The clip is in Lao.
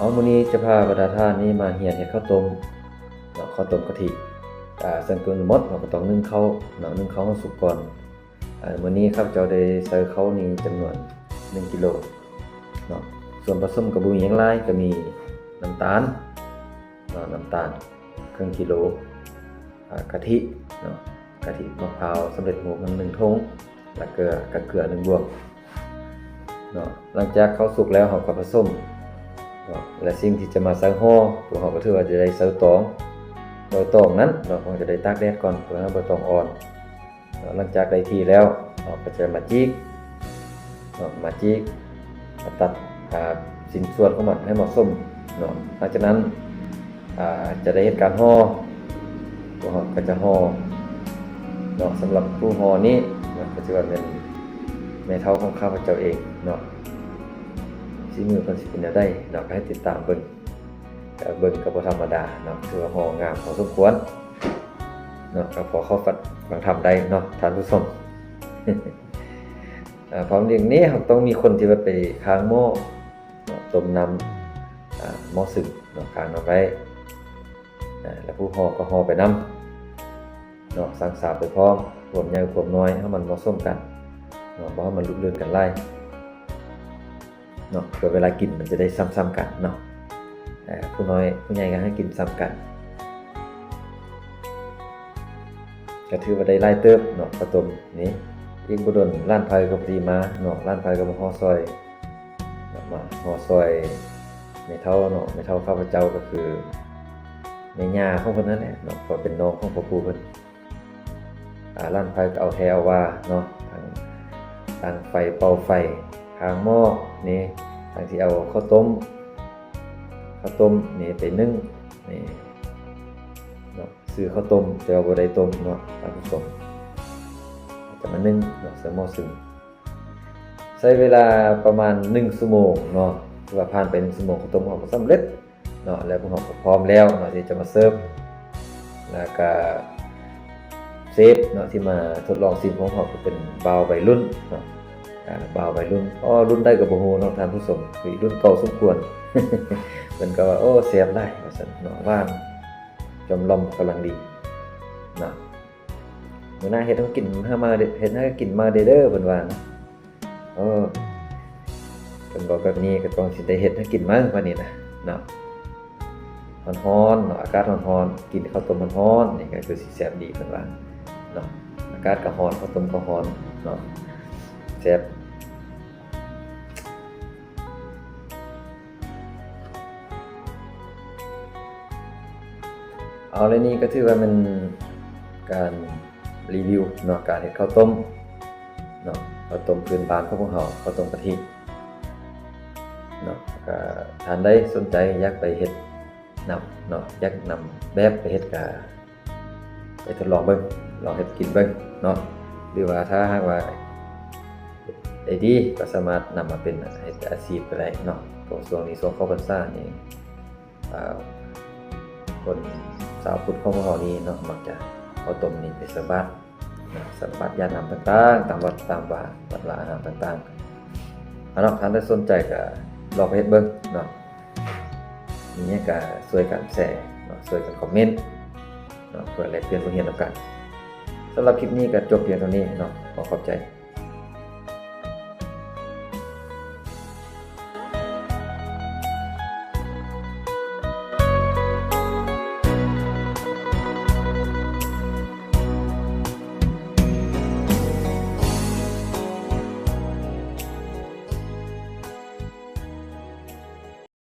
ເອົາ ມື້ນີ້ຈະພາບັນດາທ່ານນີ້ມາຮຽນເຮັດເຂົ້າຕົ້ມເນາະ, ເຂົ້າຕົ້ມກະທິ. ອາ ເຊິ່ງເປັນໝົດເນາະ ກໍຕ້ອງໜຶ້ງເຂົ້າເນາະ, ໜຶ້ງເຂົ້າໃຫ້ສຸກກ່ອນ. ອາ ມື້ນີ້ຂ້າພະເຈົ້າໄດ້ໃສ່ເຂົ້ານີ້ຈຳນວນໜຶ່ງກິໂລເນາະ. ສ່ວນປະສົມກໍບໍ່ມີຫຍັງຫຼາຍ, ກໍມີນ້ຳຕານເນາະ, ນ້ຳຕານເຄິ່ງກິໂລ, ອາ ກະທິເນາະ, ກະທິມະພ້າວສຳເລັດຮູບໜຶ່ງຖົງ ແລະ ເກືອ ກະເກືອໜຶ່ງບ່ວງເນາະ. ຫຼັງຈາກເຂົ້າສຸກແລ້ວ ເຮົາກໍປະສົມເນາະ ແລະ ສິ່ງທີ່ຈະມາໃສ່ຫໍ່ ພວກເຮົາກໍຖືວ່າຈະໄດ້ໃສ່ຕອງ. ໃບຕອງນັ້ນເນາະ ເຮົາຈະໄດ້ຕາກແດດກ່ອນ ເພື່ອໃຫ້ໃບຕອງອ່ອນເນາະ. ຫຼັງຈາກໄດ້ທີ່ແລ້ວ ເຮົາກໍຈະມາຈີກເນາະ, ມາຈີກ ມາຕັດ ອາ ຊິ້ນສ່ວນຂອງມັນໃຫ້ເໝາະສົມເນາະ. ຫຼັງຈາກນັ້ນ ອາ ຈະໄດ້ເຮັດການຫໍ່, ພວກເຮົາກໍຈະຫໍ່ເນາະ. ສຳລັບຜູ້ຫໍ່ນີ້ເນາະ ກໍຖືວ່າແມ່ນແມ່ເຖົ້າຂອງຂ້າພະເຈົ້າເອງເນາະ. ສີມືເພິ່ນຊິເປັນແນວໃດເນາະ ກໍໃຫ້ຕິດຕາມເບິ່ງ. ເບິ່ງກໍບໍ່ທຳມະດາເນາະ, ຖືວ່າຫໍ່ງາມພໍສົມຄວນເນາະ, ກໍພໍເຂົ້າຝັງທຳໄດ້ເນາະທ່ານຜູ້ຊົມ. ອາ ພ້ອມດຽວນີ້ເຮົາຕ້ອງມີຄົນທີ່ວ່າໄປຄ້າງໝໍ້ເນາະ, ຕົ້ມນ້ຳ ອາ ໝໍ້ຊຶມເນາະ, ຄ້າງນ້ຳໄວ້ ອາ ແລ້ວຜູ້ຫໍ່ກໍຫໍ່ໄປນຳເນາະ, ສັງສາບໄປພ້ອມ ຄວາມໃຫຍ່ຄວາມນ້ອຍໃຫ້ມັນເໝາະສົມກັນເນາະ, ບໍ່ໃຫ້ມັນລຸກລື່ນກັນຫຼາຍເນາະ, ເພື່ອເວລາກິນມັນຈະໄດ້ຊ່ຳໆກັນເນາະ. ອາ ຜູ້ນ້ອຍຜູ້ໃຫຍ່ກໍໃຫ້ກິນຊ່ຳກັນ. ກໍຖືວ່າໄດ້ຫຼາຍເຕີບເນາະ ເຂົ້າຕົ້ມນີ້. ອີກບໍ່ດົນຫຼານໃຜກໍພໍດີມາເນາະ, ຫຼານໃຜກໍມາຫໍ່ຊ່ອຍ ມາຫໍ່ຊ່ອຍແມ່ເຖົ້າເນາະ. ແມ່ເຖົ້າຂ້າພະເຈົ້າກໍຄືແມ່ຍ່າຂອງເພິ່ນນັ້ນແຫຼະເນາະ, ເພາະເປັນນ້ອງຂອງພໍ່ປູ່ເພິ່ນ. ອາ ຫຼານໃຜກໍເອົາແຮ່ເອົາວ່າເນາະ, ທັງຕັ້ງໄຟເປົ່າໄຟ, ຄ້າງໝໍ້ນີ້, ທັງທີ່ເອົາເຂົ້າຕົ້ມ, ເຂົ້າຕົ້ມນີ້ໄປໜຶ້ງນີ້ເນາະ, ຊື້ເຂົ້າຕົ້ມແຕ່ວ່າບໍ່ໄດ້ຕົ້ມເນາະທ່ານຜູ້ຊົມ, ຈະມາໜຶ້ງເນາະ ໃສ່ໝໍ້ຊຶມ. ໃຊ້ເວລາປະມານໜຶ່ງຊົ່ວໂມງເນາະ, ຖືວ່າຜ່ານໄປໜຶ່ງຊົ່ວໂມງ ເຂົ້າຕົ້ມເຮົາກໍສຳເລັດເນາະ, ແລ້ວພວກເຮົາກໍພ້ອມແລ້ວເນາະ ທີ່ຈະມາເສີບ. ແລ້ວກໍເຊຟເນາະ ທີ່ມາທົດລອງຊີມຂອງເຮົາກໍເປັນບ່າວໄວລຸ້ນເນາະ, ອາ ບ່າວໄວລຸ້ນ, ອໍ ລຸ້ນໃດກໍບໍ່ຮູ້ເນາະທ່ານຜູ້ຊົມ, ຄືລຸ້ນເກົ່າສົມຄວນ. ເພິ່ນກໍວ່າ ໂອ້ ແຊບຫຼາຍວ່າຊັ້ນເນາະ, ຫວານ ຈອມລອມກຳລັງດີເນາະ. ມື້ໜ້າເຮັດໃຫ້ກິນ ຫາມາເດີ ເຮັດໃຫ້ກິນມາເດີ ເດີ ເພິ່ນວ່ານະ. ໂອ້ ເພິ່ນເວົ້າແບບນີ້ກໍຕ້ອງຊິໄດ້ເຮັດໃຫ້ກິນມັ້ງ ບາດນີ້ນະເນາະ. ຮ້ອນໆເນາະ, ອາກາດຮ້ອນໆ ກິນເຂົ້າຕົ້ມຮ້ອນໆນີ້ກໍຄືຊິແຊບດີ ເພິ່ນວ່າເນາະ. ອາກາດກໍຮ້ອນ ເຂົ້າຕົ້ມກໍຮ້ອນເນາະ, ແຊບ. ເອົາ ແລະ ນີ້ກໍຖືວ່າແມ່ນການຣີວິວເນາະ ການເຮັດເຂົ້າຕົ້ມເນາະ, ເຂົ້າຕົ້ມພື້ນບ້ານຂອງພວກເຮົາ, ເຂົ້າຕົ້ມກະທິເນາະ. ກໍທ່ານໃດສົນໃຈຢາກໄປເຮັດນຳເນາະ, ຢາກນຳແບບໄປເຮັດ ກະ ໄປທົດລອງເບິ່ງ ລອງເຮັດກິນເບິ່ງເນາະ. ຫຼືວ່າຖ້າຫາກວ່າເຮັດໄດ້ດີ ກໍສາມາດນຳມາເປັນເຮັດອາຊີບກໍໄດ້ເນາະ, ເພາະຊ່ວງນີ້ຊ່ວງເຂົ້າພັນສານີ້ ອາ ຄົນຊາວພຸດຂອງພວກເຮົານີ້ເນາະ ມັກຈະເອົາຕົ້ມນີ້ໄປໃສ່ບາດເນາະ, ໃສ່ບາດຢາດນ້ຳຕ່າງໆ ຕາມວັດຕາມວາ ວັດວາອາຮາມຕ່າງໆ. ເອົາເນາະ ທ່ານໃດສົນໃຈກໍລອງໄປເຮັດເບິ່ງເນາະ. ມີຫຍັງກໍຊ່ວຍກັນແຊເນາະ, ຊ່ວຍກັນຄອມເມັນເນາະ ເພື່ອແລກປ່ຽນບົດຮຽນນຳກັນ. ສຳລັບຄລິບນີ້ກໍຈົບພຽງເທົ່ານີ້ເນາະ, ຂໍຂອບໃຈ.